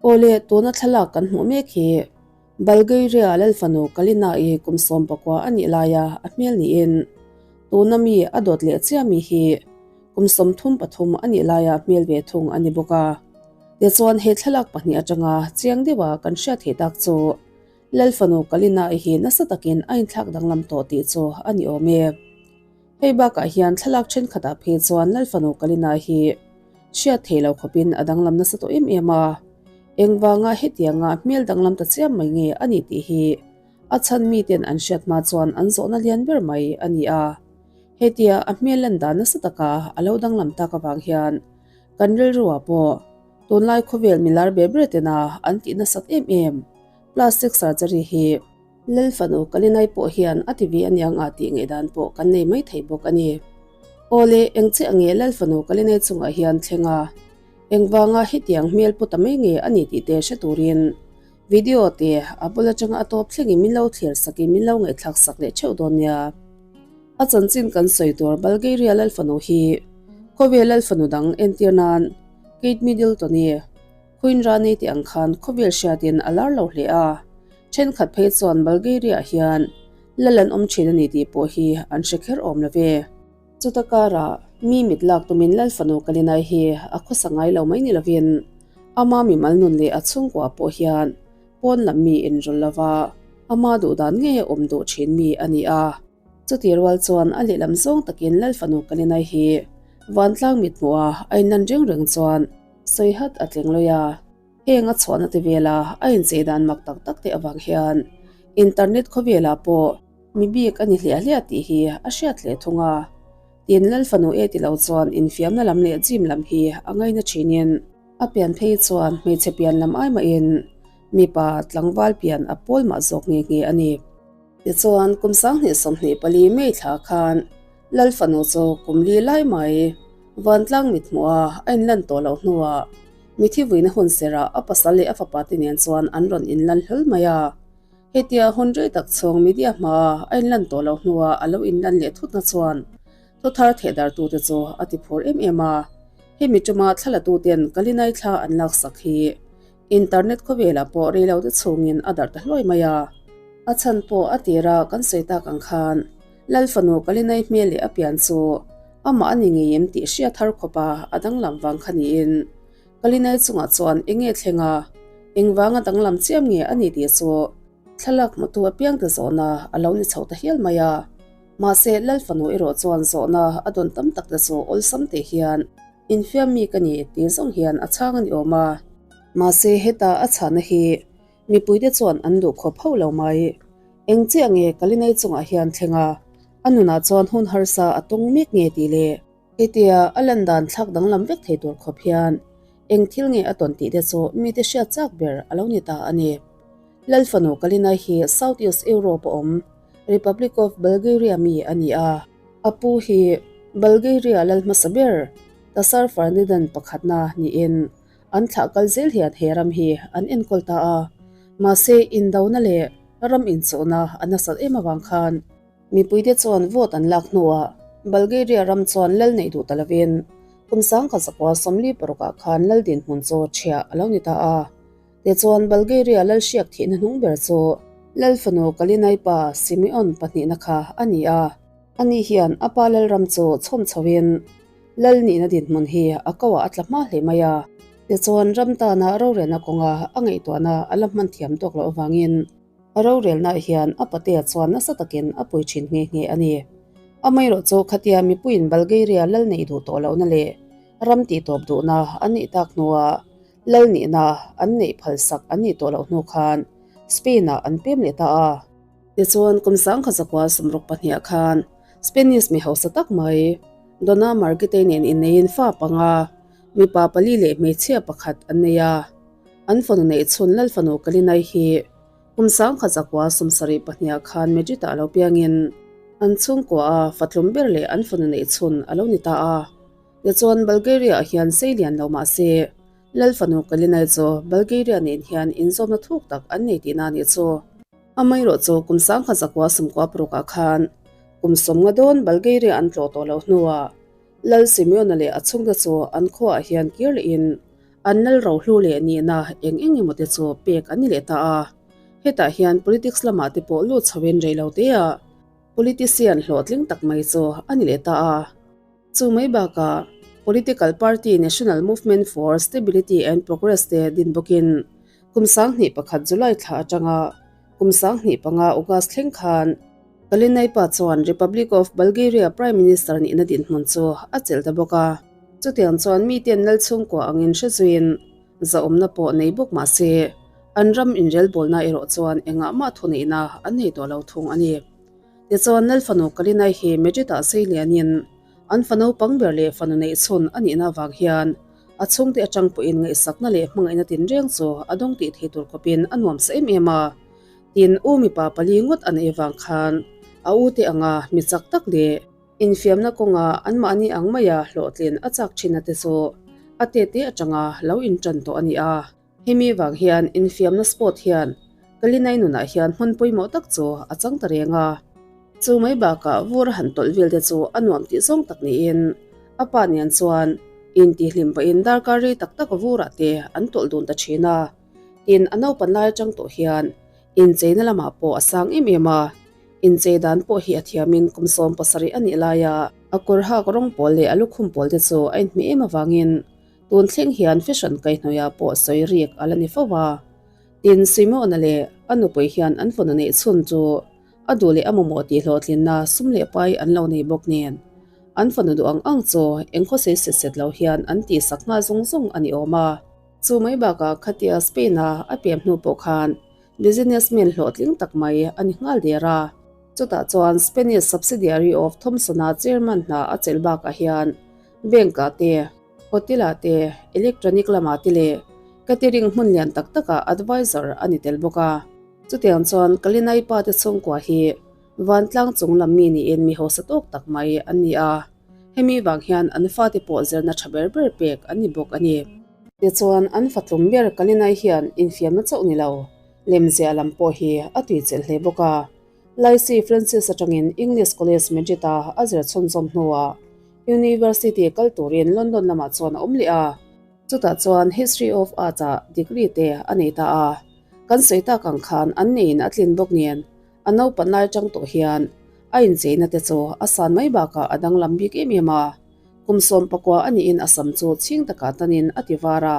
Awle, tuna thlalak kan hmuh mek hi Bulgaria Lalfanu Kalina-i kum 19 a nih laia a hmel niin tuna mi a dawt leh chiah mi hi kum 33 a nih laia hmel ve thung a ni bawk a. Tichuan he thlalak pahnih atanga chiang deuha kan hriat theih tak chu Lalfanu Kalina-i hi nasa takin a inthlak danglam tawh tih chu a ni awm e. Hei bakah hian thlalak thenkhatah phei chuan Lalfanu Kalina hi hriat theih loh khawpin a danglam nasa tawh em em a. Engvanga hetianga hmel danglam ta chiam mai nge a nih tih hi a chhan miten an hriat hma chuan an zawhna lian ber mai a ni a. Hetia a hmel lan dan nasa taka a lo danglam tak avang hian kan rilruah pawh tunlai khawvel milar ber ber tena an tih nasat em em plastic surgery hi Lalfanu Kalinai pawh hian a ti ve aniang a tih ngaihdan pawh kan nei mai thei bawk a ni. Awle, eng chiah nge Lalfanu Kalinai chungah hian thleng a? Engvanga hetiang hmel pu ta mai nge a ni tih te hre turin video te a bul atanga a tawp thlengin min lo thlir sakin min lo ngaihthlak sak leh theuh dawn nia. A chanchin kan sawi tur Bulgaria Lalfanu hi khawvel Lalfanu dang entir nan Kate Middleton-i Queen Rani tih ang khan khawvel hriatin a lar lo hle a, thenkhat phei chuan Bulgaria hian lal an awm thin a ni tih pawh hi an hre kher awm lo ve. Chuta karah mi mit lak tumin Lal fanu Kalinai hi a khawsa ngai lo mai ni lovin ama mimal nun leh a chhungkua pawh hian pawn lam mi inrawlh lova ama duhdan ngei a awm duh thin mi a ni a. Chuti rual chuan a lehlam zawng takin Lal fanu Kalinai hi vantlang mit hmuha a inlan reng reng chuan Sawi hat a tling lui a, heng a chhuahna te vela a inchei dan mak tak tak te avang hian internet khawvelah pawh mi bik a ni hliah hliah tih hi a hriat hle thung a. Tin, Lalfanu e ti lo chuan infiamna lam leh gym lam hi a ngaina thinin a pian phei chuan hmeichhe pian lam ai mahin mipa tlangval pian a pawl mah zawk nghe nghe a ni. Tichuan, kum 2024 May thla khan Lal fanu chu kum li lai mai vantlang mit hmuh a a inlan tawh loh hnuah mithi vuina hun serah a pasal leh a fapa te nen chuan an rawn inlan hlawl mai a. Hetia hun rei tak chhung media hmaa a inlan tawh loh hnuah a lo inlan leh thutna chuan thu thar thehdartute chu a ti phur em em a. Hemi tuma thlalatuten Kalinai thla an laksak hi Internet khawvelah pawh rei lo te chhungin a darh ta hluai mai a. A chhan pawh a tira kan sawi tak ang khan Lal fanu Kalinai hmel leh a pian chu amah a ni ngei em tih hriat har khawpa a danglam vang kha niin Kalinai chungah chuan eng nge thleng a, engvanga danglam chiam nge a ni tih chu thlalak hmutu apiangte zawhna a lo ni chho ta hial mai a. Mahse Lal fanu erawh chuan zawhna a dawn tam tak te chu awlsam teh hian Infiam mi ka ni tih zawng hian a chhang a ni awm a. Mahse heta a chhahna hi mipuite chuan an duh khawp hauh lo mai. Eng chiah nge Kalinai chungah hian thleng a, a nunah chuan hun harsa a tawng mek nge tih leh hetia a lan dan thlak danglam vek thei tur khawp hian eng thil nge a tawn tih te chu mite hriat chak ber a lo ni ta a ni. Lal fanu Kalinai hi South East Europe a awm Republic of Bulgaria mi a ni a. A pu hi Bulgaria lal hmasa ber Tsar Ferdinand pakhatna niin an thlah kal zel hian he ram hi an enkawl ta a. Mahse indona leh ram inchawhna a nasat em avang khan mipuite chuan vote an lak hnuah Bulgaria ram chuan lal neih duh ta lovin kum 1946 ah khan lal dinhmun chu ṭhiah a lo ni ta a. Tichuan, Bulgaria lal hriak thihna hnung ber chu Lal fanu Kalinai pa Simeon pahnihna kha a ni a. Ani hian a pa lalram chu chhawm chhoin lal nihna dinhmun hi a koah a tla hma hle mai a. Tichuan, ram tana rorelna kawnga a ngaihtuahna a la hman thiam tawk loh avangin a rorelnaah hian a patea chuan nasa takin a pui thin nghe nghe a ni. Amaherawhchu chu khatia mipuiin Bulgaria lal neih duh tawh lohna leh ram tihtawp duhna an neih tak hnuah Lal nihna an neih phalsak an nih tawh loh hnu khan Spain-ah an pem leh ta a. Tichuan, kum 1962 khan Spanish mi hausa tak mai Dona Margitei nen inneiin fa panga, mipa pali leh hmeichhia pakhat an nei a. An fanu neih chhun Lal fanu Kalinai hi kum 1972 khan Madrid-ah a lo piangin an chhungkua a fatlum ber leh an fanu neih chhun a lo ni ta a. Tichuan Bulgaria ah hian sei lian lo mah se, Lal fanu Kalinai chu Bulgaria nen hian inzawmna thuk tak an nei tihna a nih chu. Amaherawh chu kum 1996 ah khan kum 50 dawn Bulgaria an tlawh tawh loh hnuah Lal Simeona leh a chhungte chu an khuaah hian kir lehin An lal rohlu leh nihna eng eng emaw te chu pek an ni leh ta a. Hetah hian politics lamah te pawh lut chhoin rei lo teah politician hlawhtling tak mai chu a ni leh ta a. Chu mai bakah political party National Movement for Stability and Progress te din bawkin kum 2001 July thla atanga kum 2005 August thleng khan Kalinaipa chuan Republic of Bulgaria Prime Minister nihna dinhmun chu a chelh ta bawk a. Chutiang chuan miten lal chhungkua angin hre zuiin zahawmna pawh nei bawk mah se, an ram inrelbawlna erawh chuan engah mah thuneihna an nei tawh lo thung a ni. Tichuan lal fanu Kalinai hi Madrid-ah sei lianin an fa naupang ber leh fanu neih chhun a nihna avang hian a chhungte atang pawhin ngaihsakna leh hmangaihna tinreng chu a dawng tih thei tur khawpin a nuamsa em em a. Tin, u mipa pali ngawt a neih avang khan a u te anga mi chak tak leh infiamna kawnga anmahni ang maia hlawhtlin a chak thin a te chu a tete atanga lo intan tawh a ni a. Hemi vang hian infiamna sport hian Kalinai nunah hian hmun pawimawh tak chu a chang ta reng a. Chu mai bakah vur a han tawlh vel te chu a nuam tih zawng tak niin a pa nen chuan intihhlim pahin darkar rei tak tak vurah te an tawlh dun ta thin a. Tin, a naupan lai atang tawh hian incheina lamah pawh a sang em em a, inchei dan pawh hi a thiamin kum 17 a nih laia a kawr hak rawng pawl leh a lukhum pawl te chu a inhmeh em avangin tun thleng hian fashion kaihhnawihah pawh sawi rik a la ni fo a. Tin, Suimawna leh a nupui hian an fanu neih chhun chu a duh leh a mamawh tih hlawhtlinna sum leh pai an lo nei bawk nen an fanu duh ang ang chu engkhawsei set set lo hian an tihsak nghal zung zung a ni awm a. Chu mai bakah khatia Spain-a a pem hnu pawh khan businessman hlawhtling tak mai a ni nghal der a. Chutah chuan Spanish subsidiary of Thomson-a chairman hna a chelh bakah hian bank-ah te, hotel-ah te, electronic lamah te leh catering hmun lian tak takah advisor a ni tel bawk a. Chutiang chuan Kalinai pa te chhungkua hi vantlang chung lam mi niin mi hausa tawk tak mai an ni a. Hemi vang hian an fate pawh zirna tha ber ber pek an ni bawk a ni. Tichuan, an fatlum ber Kalinai hian infiamna chauh ni lo, lemziah lam pawh hi a tuichelh hle bawk a. Laisi Francis atangin English College Madrid-a a zir chhunzawm hnuah University kal turin London lamah chuan a awm leh a. Chutah chuan History of Art-ah degree te a nei ta a. Kan sawi tak ang khan an neiin a tlin bawk nen A naupan lai atang tawh hian a incheina te chu a san mai bakah a danglam bik em em a. Kum 19 a niin a sam chu chhing takah tanin a ti var a,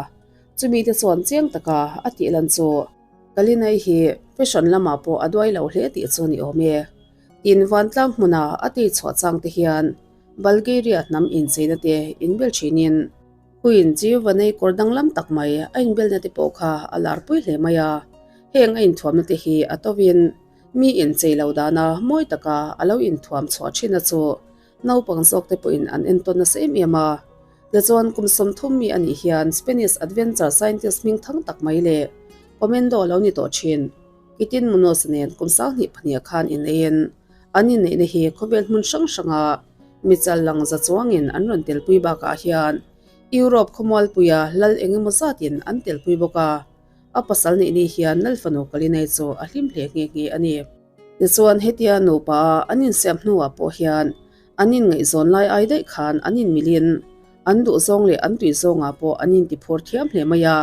chumi te chuan chiang taka a tih lan chu Kalinai hi fashion lamah pawh a duai lo hle tih chu ni awm e. Tin, vantlang hmuna a tei chhuah chang te hian Bulgaria hnam incheina te inbel thinin Queen Giovanni kawr danglam tak mai a inbelna te pawh kha a larpui hle mai a, heng a inthuamna te hi a tovin mi inchei lo dana mawi taka a lo inthuam chhuah thin a chu naupang zawk te pawhin an entawn nasa em em a. Tichuan kum 30 mi a nih hian Spanish adventure scientist hming thang tak mai leh commando lo ni tawh thin Kitin Munoz nen kum 2002 ah khan inneiin an inneihna hi khawvel hmun hrang hranga Mi chal lang za chuangin an rawn telpui bakah hian Europe khawmualpuia lal eng emaw zatin an telpui bawk a, a pasal neih ni hian lal fanu Kalinai chu a hlim hle nghe nghe a ni. Tichuan hetia nupa a an insiam hnuah pawh hian an inngaihzawn lai ai daih khan an inmilin an duhzawng leh an tuizawngah pawh an intiphur thiam hle mai a.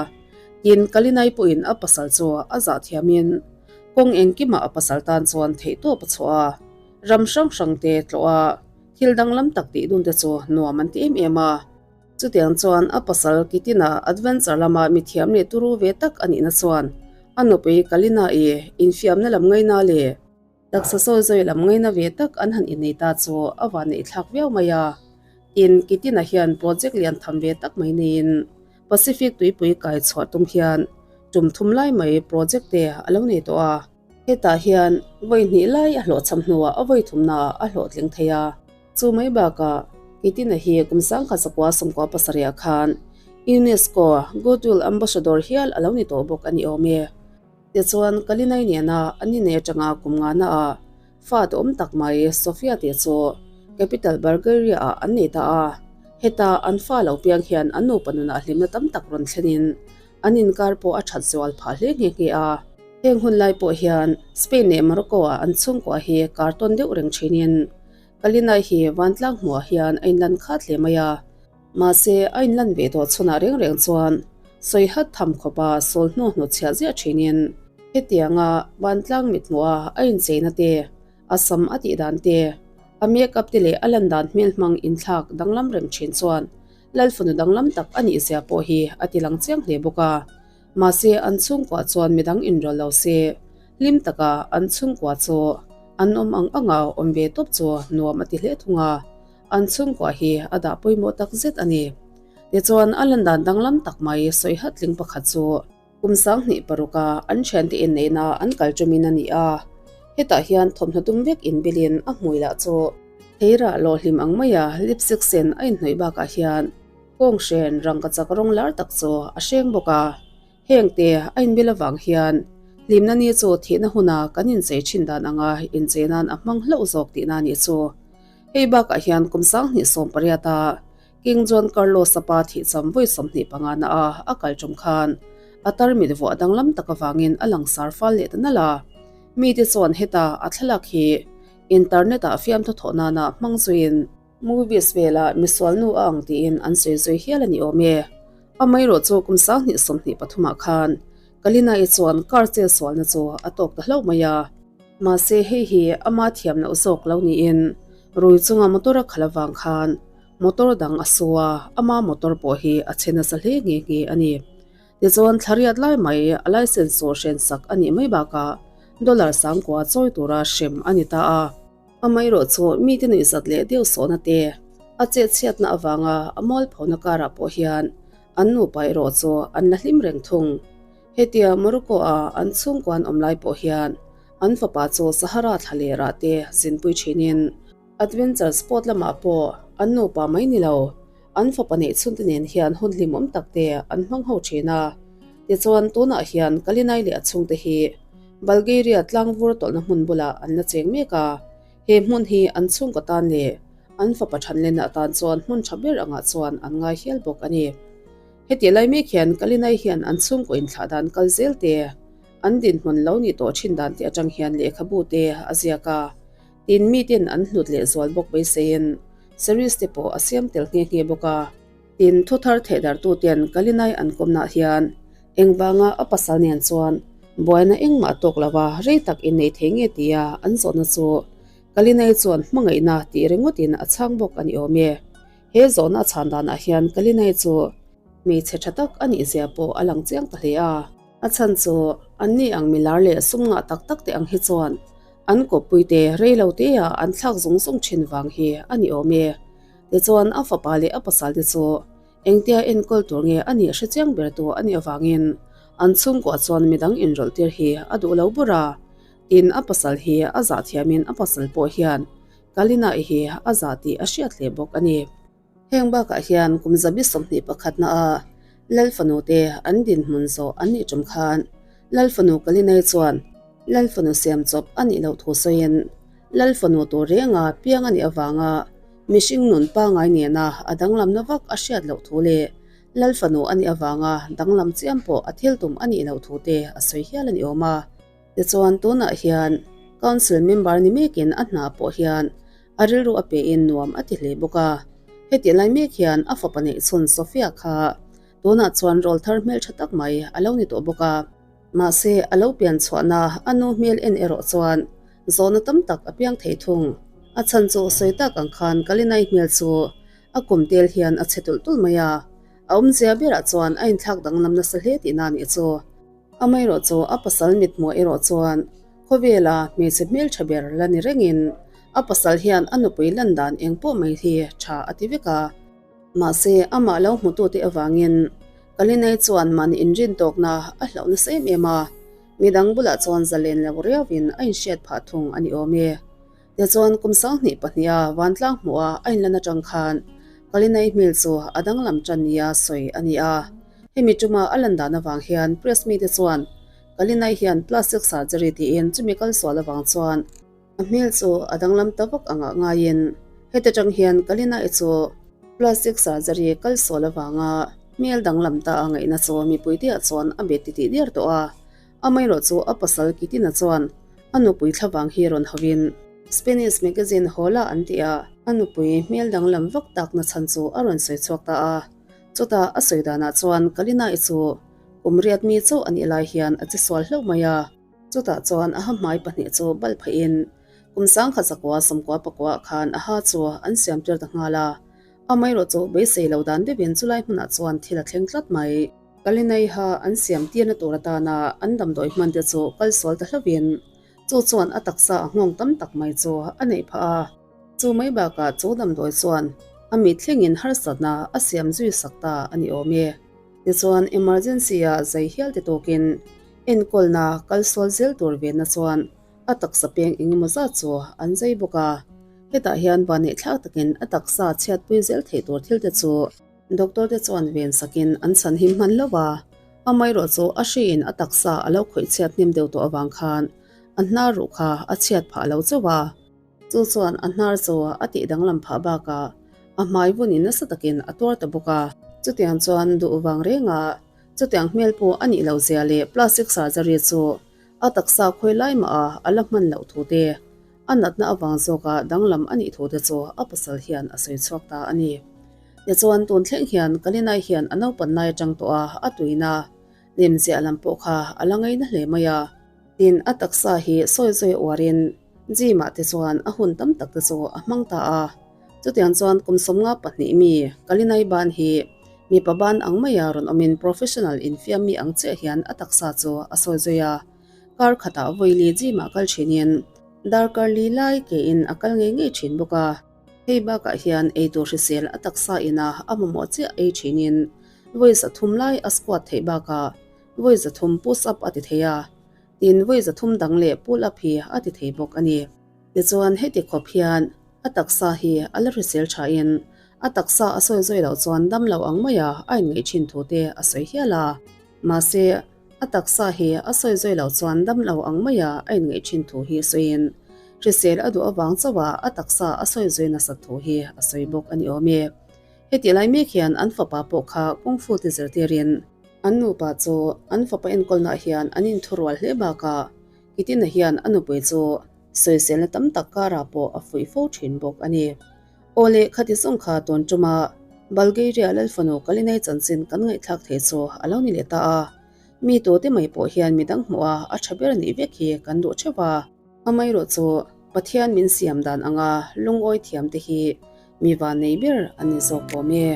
Tin, Kalinai pawhin a pasal chu a zah thiamin kawng engkimah a pasal tan chuan theihtawp a chhuah a. Ram hrang hrang te tlawh a, thil danglam tak tih dun te chu nuam an ti em em a. Chutiang chuan a pasal Kitina adventure lama mithiam leh turu ve tak a nihna chuan a nupui Kalina-i infiamna lam ngaina leh taksa sawi zawi lam ngaina ve tak an han innei ta chu a vanneih thlak viau mai a. Tin, Kitina hian project lian tham ve tak mai neiin Pacific tuipui kai chhuah tum hian tum thum lai mai project te a lo nei tawh a. Hetah hian vawi hnih lai a hlawhchham hnuah a vawi thumnaah a hlawhtling thei a. Chu mai bakah Kitina hi kum 1997 ah khan UNESCO Goodwill Ambassador hial a lo ni tawh bawk a ni awm e. Tichuan Kalinai nena an inei atanga kum nganaah fa duhawm tak mai Sofia tih chu capital Bulgaria ah an nei ta a. Heta an fa lo piang hian an nupa nunah hlimna tam tak rawn thlenin an inkar pawh a that zual phah hle nghe nghe a. Heng hun lai pawh hian Spain leh Morocco-ah an chhungkua hi kar tawn deuh reng thinin Kalinai hi vantlang hmuhah hian a inlan khat hle mai a. Mahse, a inlan ve tawh chhunah reng reng chuan Sawi hat tham khawpa sawl hnu hnawtchhiah ziah thinin hetianga vantlang mithmuha a incheina te, a sam a tih dan te, a make-up te leh a lan dan hmel hmang inthlak danglam reng thin chuan Lalfanu danglam tak a nih zia pawh hi a ti lang chiang hle bawk a. Mahse an chhungkua chuan midang inrawlh lo se, hlim taka an chhungkua chu an awm ang anga awm ve tawp chu nuam a ti hle thung a, an chhungkua hi a dah pawimawh tak zet a ni. Tichuan a lan dan danglam tak mai sawi hatling pakhat chu kum 2006a an thiante inneihna an kal ṭumin a ni a, hetah hian thawmhnaw dum vek inbilin a hmui lah chu theirah lawhlim ang maia lipstick sen a inhnawih bakah hian kawng hren rangkachak rawng lar tak chu a hreng bawk a. Hengte a inbil avang hian hlimna ni chu thihna huna kan inchei thin dan anga inchei nan a hmang hlauh zawk tihna a nih chu. Hei bakah hian kum 2018 a King Juan Carlos a pa thihcham vawi 25 na a a kal tum khan a tarmit vuah danglam tak avangin a langsar fal leh ta nalh a. Mite chuan heta a thlalak hi internet ah fiamthu thawh nana hmang zuiin Movies vela misual nu a ang tiin an sawi zui hial a ni awm e. Amaherawh chu kum 2023 ah khan Kalina-i chuan car chet sualna chu a tawk ta hlauh mai a. Mahse hei hi ama thiam loh zawk lo niin rui chunga motor a khalh avang khan motor dang a su a, ama motor pawh hi a chhe nasa hle nghe nghe a ni. Tichuan thlariat lai mai a license chu hrensak a nih mai bakah dollar 9000 chawi tura hrem a ni ta a. Amaherawh chu mite nuihzat leh deuh sawhna te a chetchhiatna avanga a mualphona karah pawh hian an nupa erawh chu an la hlim reng thung. Hetia Morocco-a an chhungkua an awm lai pawh hian an fapa chu Sahara thla leh rah te zinpui thinin adventure sport lamah pawh an nupa mai ni lo an fapa neih chhunte nen hian hun hlimawm tak te an hmang ho thin a. Tichuan tunah hian Kalinai leh a chhungte hi Bulgaria tlangvur tawlhna hmun bulah an la cheng mek a, he hmun hi an chhungkaw tan leh an fapa thanlenna atan chuan hmun tha ber angah chuan an ngai hial bawk a ni. Heti lai mek hian Kalinai hian an chhungkaw inthlah dan kal zel te, an dinhmun lo nih tawh thin dan te atang hian lehkhabu te a ziak a, tin miten an hlut leh zual bawk beiseiin series te pawh a siam tel nghe nghe bawk a. Tin, thu thar thehdartuten Kalinai an kawmnaah hian engvanga a pasal nen chuan buaina engmah tawk lova rei tak innei thei nge tia an zawhna chu Kalinai chuan hmangaihna tih ringawtin a chhang bawk a ni awm e. He zawhna a chhan danah hian Kalinai chu hmeichhe tha tak a nih zia pawh a lang chiang ta hle a. A chhan chu anni ang milar leh sum ngah tak tak te ang hi chuan an kawppuite rei lo teah an thlak zung zung thin vang hi a ni awm e. Tichuan a fapa leh a pasal te chu engtia enkawl tur nge a nih hre chiang ber tu a nih avangin an chhungkuah chuan midang inrawlh tir hi a duh lo bur a. Tin, a pasal hi a zah thiamin a pasal pawh hian Kalina-i hi a zah tih a hriat hle bawk a ni. Heng bakah hian kum zabi 21 na a Lal fanu te an dinhmun zawh an nih tum khan Lal fanu Kalinai chuan Lal fanu siam chawp a nih loh thu sawiin Lal fanu tur renga piang a nih avanga mihring nun pangai nena a danglamna vak a hriat loh thu leh Lal fanu a nih avanga danglam chiam pawh a thil tum a nih loh thu te a sawi hial a ni awm a. Tichuan tunah hian Council member ni mekin a hna pawh hian a rilru a pein nuam a ti hle bawk a. Heti lai mek hian a fapa neih chhun Sophia kha tunah chuan rawl thar hmeltha tak mai a lo ni tawh bawk a. Mahse a lo pian chhuahna a nu hmel en erawh chuan zawhna tam tak a piang thei thung. A chhan chu sawi tak ang khan Kalinai hmel chu a kum tel hian a chhe tulh tulh mai a. A awmzia berah chuan a inthlak danglam nasa hle tihna a nih chu. Amaherawh chu a pasal mithmuh erawh chuan khawvela hmeichhe hmeltha ber la ni rengin a pasal hian a nupui lan dan eng pawh mai hi tha a ti vek a. Mahse amah lo hmutute avangin Kalinai chuan mahni inrin tawkna a hlauh nasa em em a, midang bulah chuan zalen lo riauin a inhriat phah thung a ni awm e. Tichuan kum 22 a vantlang hmuh a a inlan atang khan Kalinai hmel chu a danglam tan nia sawi a ni a. Hemi tuma a lan dan avang hian press mite chuan Kalinai hian plastic surgery tiin chumi kal sual avang chuan a hmel chu a danglam ta vak angah ngaiin heti tang hian Kalinai chu plastic surgery kal sual avanga hmel danglam ta a ngaihna chu mipui te ah chuan a bet titih der tawh a. Amaherawh chu a pasal Kitina chuan a nupui thlavang hi rawn hauhin Spanish magazine Hola an tih a, a nupui hmel danglam vak takna chhan chu a rawn sawi chhuak ta a. Chutah a sawi danah chuan Kalina-i chu kum riat mi chauh a nih lai hian a che sual hlauh mai a. Chutah chuan a ha hmai pahnih chu bal phahin kum sangkhat zakua sawmkua pakuaah khan a ha chu an siam tir ta nghal a. Amaherawh chu beisei lo dan deuhin chulai hmunah chuan thil a thleng tlat mai. Kalinaiha an siam tirna tur atana an damdawi hman te chu kal sual ta hlauhin chu chuan a taksa a nghawng tam tak mai chu a neih phah a. Chu mai bakah chu damdawi chuan a mit thlengin harsatna a siam zui sak ta a ni awm e. Tichuan emergency-a zai hial te tawkin enkawlna kal sual zel tur venna chuan a taksa peng engemaw zat chu an zai bawk a. Hetah hian vanneih thlak takin a taksa chhiatpui zel theih tur thil te chu Doctor te chuan ven sakin an chhan him hman lo a, amaherawh chu a hriin a taksa a lo khawih chhiat hnem deuh tawh avang khan a hnar ruh kha a chhiat phah lo chauh a. Chu chuan a hnar chu a tih danglam phah bakah a hmai vunin nasa takin a tuar ta bawk a. Chutiang chuan duh vang renga chutiang hmel pawh a nih loh zia leh plastic surgery chu a taksa khawi lai mah a a la hman loh thu te, a natna avang zawka danglam a nih thu te chu a pasal hian a sawi chhuak ta a ni. Tichuan tun thleng hian Kalinai hian a naupan lai atang tawh a a tuina lemziah lam pawh kha a la ngaina hle mai a. Tin, a taksa hi sawi zawi uarin gym ah te chuan a hun tam tak te chu a hmang ta a. Chutiang chuan kum 52 mi Kalinai ban hi mipa ban ang maia rawn awmin professional infiam mi ang chiah hian a taksa chu a sawi zawi a. Kar khatah vawili gym ah kal thinin darkar li lai kein a kal ngei ngei thin bawk a. Hei bakah hian eitur hrisel a taksa ina a mamawh chiah ei thinin vawi 300 lai a squat theih bakah vawi 300 push up a ti thei a, tin vawi 300 dang leh pull up hi a ti thei bawk a ni. Tichuan heti khawp hian a taksa hi a la hrisel thain a taksa a sawi zawi loh chuan dam lo ang maia a inngaih thin thu te a sawi hial a. Mahse, a taksa hi a sawi zawi loh chuan dam lo ang maia a inngaih thin thu hi sawiin hrisel a duh avang chauha a taksa a sawi zawi nasat thu hi a sawi bawk a ni awm e. Heti lai mek hian an fapa pawh kha kung fu ti zirtirin an nupa chu an fapa enkawlnaah hian an inthurual hle bakah Kitina hian a nupui chu sawiselna tam tak karah pawh a fuih fo thin bawk a ni. Awle, khati zawng kha tawn tuma Bulgaria Lalfanu Kalinai chanchin kan ngaihthlak thei chu a lo ni leh ta a. Mi tute mai pawh hian midang hmuh a a tha ber nih vek hi kan duh theuh a. Amaherawh chu Pathian min siam dan anga lungawi thiam te hi mi vannei ber an ni zawk awm e.